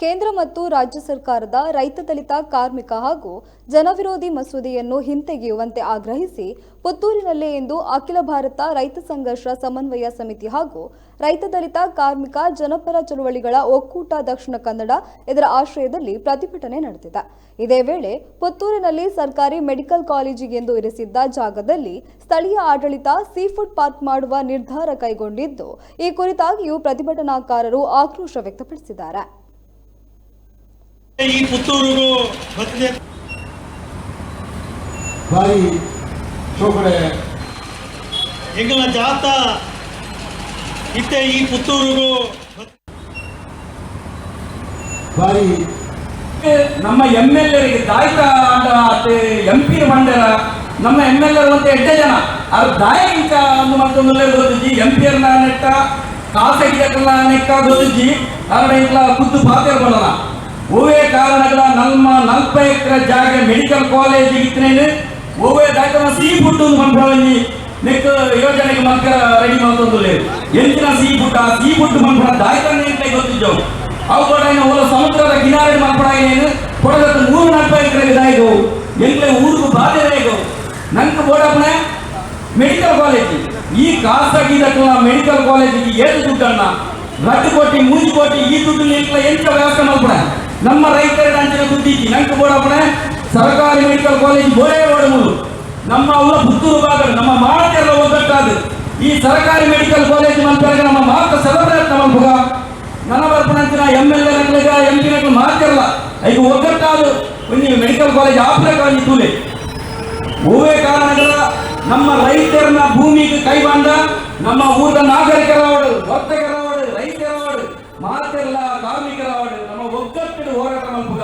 ಕೇಂದ್ರ ಮತ್ತು ರಾಜ್ಯ ಸರ್ಕಾರದ ರೈತ ದಲಿತ ಕಾರ್ಮಿಕ ಹಾಗೂ ಜನವಿರೋಧಿ ಮಸೂದೆಯನ್ನು ಹಿಂತೆಗೆಯುವಂತೆ ಆಗ್ರಹಿಸಿ ಪುತ್ತೂರಿನಲ್ಲಿ ಇಂದು ಅಖಿಲ ಭಾರತ ರೈತ ಸಂಘರ್ಷ ಸಮನ್ವಯ ಸಮಿತಿ ಹಾಗೂ ರೈತ ದಲಿತ ಕಾರ್ಮಿಕ ಜನಪರ ಚಳುವಳಿಗಳ ಒಕ್ಕೂಟ ದಕ್ಷಿಣ ಕನ್ನಡ ಇದರ ಆಶ್ರಯದಲ್ಲಿ ಪ್ರತಿಭಟನೆ ನಡೆದಿದೆ. ಇದೇ ವೇಳೆ ಪುತ್ತೂರಿನಲ್ಲಿ ಸರ್ಕಾರಿ ಮೆಡಿಕಲ್ ಕಾಲೇಜಿಗೆಂದು ಇರಿಸಿದ್ದ ಜಾಗದಲ್ಲಿ ಸ್ಥಳೀಯ ಆಡಳಿತ ಸೀಫುಡ್ ಪಾರ್ಕ್ ಮಾಡುವ ನಿರ್ಧಾರ ಕೈಗೊಂಡಿದ್ದು, ಈ ಕುರಿತಾಗಿಯೂ ಪ್ರತಿಭಟನಾಕಾರರು ಆಕ್ರೋಶ ವ್ಯಕ್ತಪಡಿಸಿದ್ದಾರೆ. ಈ ಪುತ್ತೂರುಗು ಬರ್ತದೆ. ಬಾರಿ ಚೌಕಡೆ. ಎಂಗಲ ಜಾತ ಇತ್ತೆ ಈ ಪುತ್ತೂರುಗು ಬಾರಿ. ನಮ್ಮ ಎಮ್ ಎಲ್ ಎರಿಗೆ ದಾಯಿತ ಎಂ ಪಿ ಮಂಡಲ. ನಮ್ಮ M L A ಅಂತ ಎಡ್ಡೆ ಜನ ಅವ್ರ ದಾಯ ಇಂಚ ಒಂದು ಮತ್ತೊಂದು ಗೊತ್ತಿಜ್ಜಿ. ಎಂ ಪಿ ನೆಟ್ಟ ಖಾಸಗಿ ನೆಕ್ಕ ಗೊತ್ತಿಜ್ಜಿ. ಕಾರಣ ಇಂಕ್ಲ ಖುದ್ದು ಪಾತೆರ ಬರಲ್ಲ. ಓವೇ ಕಾರಣಗಳ ನಮ್ಮ 40 ಎಕರೆ ಜಾಗ ಮೆಡಿಕಲ್ ಕಾಲೇಜ್ ಇತ್ತನೇನು ಓವೇ ದಾಯ್ತನ ಸೀ ಫುಡ್ ಮನ್ಪುಣಿ ನೆಕ್ ಯೋಜನೆಗೆ ಮಲ್ಕ ರೆಡಿ ಮಲ್ತೊಂದುಲ್ಲೆರ್. ಎಂಚಿನ ಸೀ ಫುಡ್? ಆ ಸೀ ಫುಡ್ ಮನ್ಪುಣ ದಾಯ್ತನ ಇಂಕ್ಲ ಗೊತ್ತಿಜ್ಜವು. ಅವು ಕೂಡ ಓಲ ಸಮುದ್ರದ ಕಿನಾರೆ ಮಲ್ಪಡಾಯಿನೇನು ಕೊಡಗತ್ತು 140 ಎಕರೆಗೆ ದಾಯಿಗವು ಎಂಕ್ಲೆ ಊರುಗು ಬಾಧೆ ದಾಯಿಗವು. ನಂಗೆ ಬೋಡಪ್ಪನೆ ಮೆಡಿಕಲ್ ಕಾಲೇಜ್. ಈ ಖಾಸಗಿ ಮೆಡಿಕಲ್ ಕಾಲೇಜಿಗೆ ಏಳು ದುಡ್ಡನ್ನ? 2 ಕೋಟಿ, 3 ಕೋಟಿ. ಈ ದುಡ್ಡು ಎಂಕ್ಲ ಎಂಚ ವ್ಯವಸ್ಥೆ ಮಲ್ಪಡ? ನಮ್ಮ ರೈತರ ಅಂಚಿನ ದುಡ್ಡಿಜ್ಜಿ. ನಂಗೆ ಬೋಡಪ್ಪನೆ ಸರ್ಕಾರಿ ಮೆಡಿಕಲ್ ಕಾಲೇಜ್ ಬೋಡೇ ಬೋಡ. ನಮ್ಮ ಉಲ್ಲ ಪುತ್ತೂರು ಭಾಗ ನಮ್ಮ ಮಾತೆಲ್ಲ ಒಗ್ಗಟ್ಟಾದ ಈ ಸರ್ಕಾರಿ ಮೆಡಿಕಲ್ ಕಾಲೇಜ್ ಮಲ್ಪೆರಗ ನಮ್ಮ ಮಾತ ಸದಪ್ರಯತ್ನ ಮಲ್ಪುಗ. ನನ್ನ ಬರ್ಪಣಂಚಿನ M L A ನಕ್ಲೆಗ, M P ನಕ್ಲು ಮಾತಿರಲ್ಲ. ಈಗ ಒಗ್ಗಟ್ಟಾದ ಒಂಜಿ ಮೆಡಿಕಲ್ ಕಾಲೇಜ್ ಆಪರೇಟ್ ಒಂಜಿ ತೂಲೆ. ಹೂವೇ ಕಾರಣಗಳ ನಮ್ಮ ರೈತರನ್ನ ಭೂಮಿಗೆ ಕೈಬಂಡ ನಮ್ಮ ಊರದ ನಾಗರಿಕರವಡು, ವರ್ತಕರವಡು, ರೈತರವಡು, ಮಾತೆಲ್ಲ ಕಾರ್ಮಿಕರವಡು, ನಮ್ಮ ಒಗ್ಗಟ್ಟು ಹೋರಾಟ ಮಲ್ಪುಗ.